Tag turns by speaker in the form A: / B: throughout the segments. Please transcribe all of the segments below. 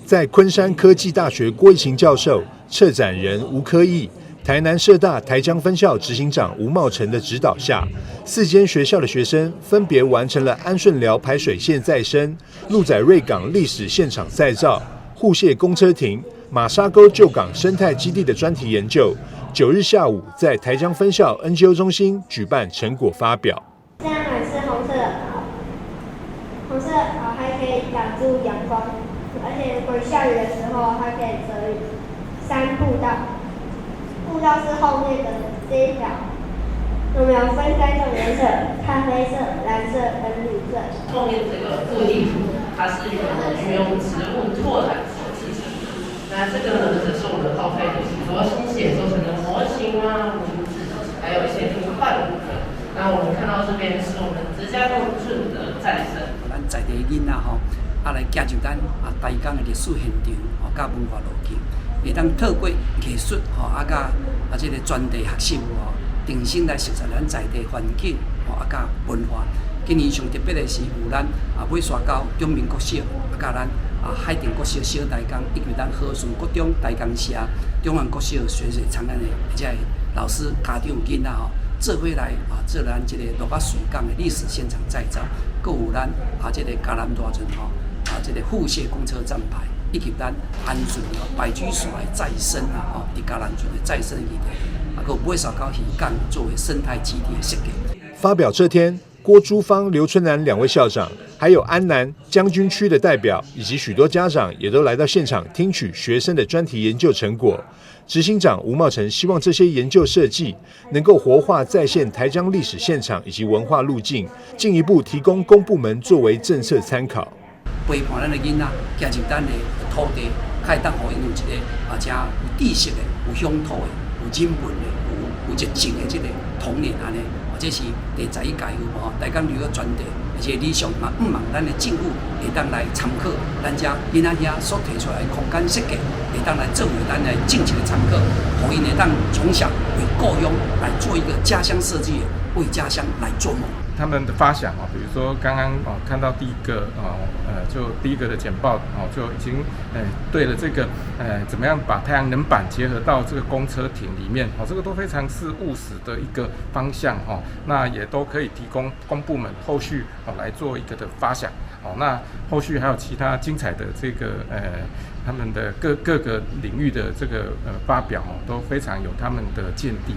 A: 在昆山科技大學郭一晴教授、策展人吳科義、台南社大台江分校執行長吳茂成的指導下，四間學校的學生分別完成了安順寮排水線再生、鹿仔瑞港歷史現場再造、護謝公車亭、馬沙溝舊港生態基地的專題研究。9日下午，在台江分校 NGO 中心舉辦成果發表。
B: 太陽能是紅色的袍，紅色的袍還可以擋住陽光，而且如果下雨的時候，它可以遮雨。三步道，步道是後面的這一條。我們有分三種顏色：咖啡色、藍色跟綠色。
C: 後面這個腹地圖，它是由運用植物拓染所製成的。那這個呢，則是我們耗費了許多心血做成的模型啊、文字，還有一些圖塊的部分。那我們看到這邊是我們植嘉貢圳的再生。
D: 咱在地囡仔吼，來行入咱台江的歷史現場吼，佮文化路徑，會當透過藝術吼，佮這个專題學習吼，重新來熟悉咱在地環境吼，佮文化。今年上特別的是有咱尾沙溝中明國小，佮咱海淀國小小台江，以及咱和順國中台江社中原國小水水長安的這个老師、家長、囡仔吼，做伙來做咱這个鹿仔水港的歷史現場再造，閣有咱這个嘉南大圳吼這个富謝公車站牌，以及咱安順白居所的再生啊吼，佇嘉南圳的再生議題，閣有尾沙溝漁港作為生態基地的設計。
A: 發表這天，郭朱芳、劉春南兩位校長，還有安南將軍區的代表，以及許多家長，也都來到現場聽取學生的專題研究成果。執行長吳茂成希望這些研究設計能夠活化再現台江歷史現場以及文化路徑，進一步提供公部門作為政策參考。
D: 陪伴咱的囡仔行入咱的土地，較會當予𪜶有一个誠有知識的、有鄉土的、有人文的、有熱情的這个童年按呢。這是第11屆有無？台江流域專題，而且理想嘛，向望咱的政府會當來參考咱遮囡仔遐所提出來的空間設計，會當來作為咱的政策的參考，予𪜶會當從小為故鄉來做一個家鄉設計，為家鄉來做夢。
E: 他們的發想啊，比如說剛剛看到第一個就第一個的簡報哦，就已經對了這個怎麼樣把太陽能板結合到這個公車亭裡面哦，這個都非常是務實的一個方向哦，那也都可以提供公部門後續哦來做一個的發想哦，那後續還有其他精彩的這個他們的各個領域的這個發表哦，都非常有他們的見地。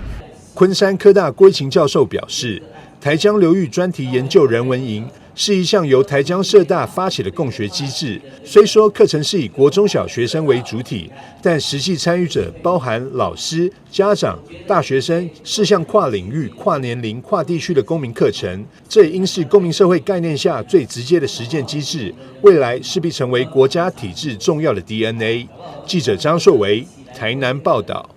A: 昆山科大郭琴教授表示，台江流域專題研究人文營是一項由台江社大發起的共學機制。雖說課程是以國中小學生為主體，但實際參與者包含老師、家長、大學生，是項跨領域、跨年齡、跨地區的公民課程。這也應是公民社會概念下最直接的實踐機制，未來勢必成為國家體制重要的 DNA。記者張碩維台南報道。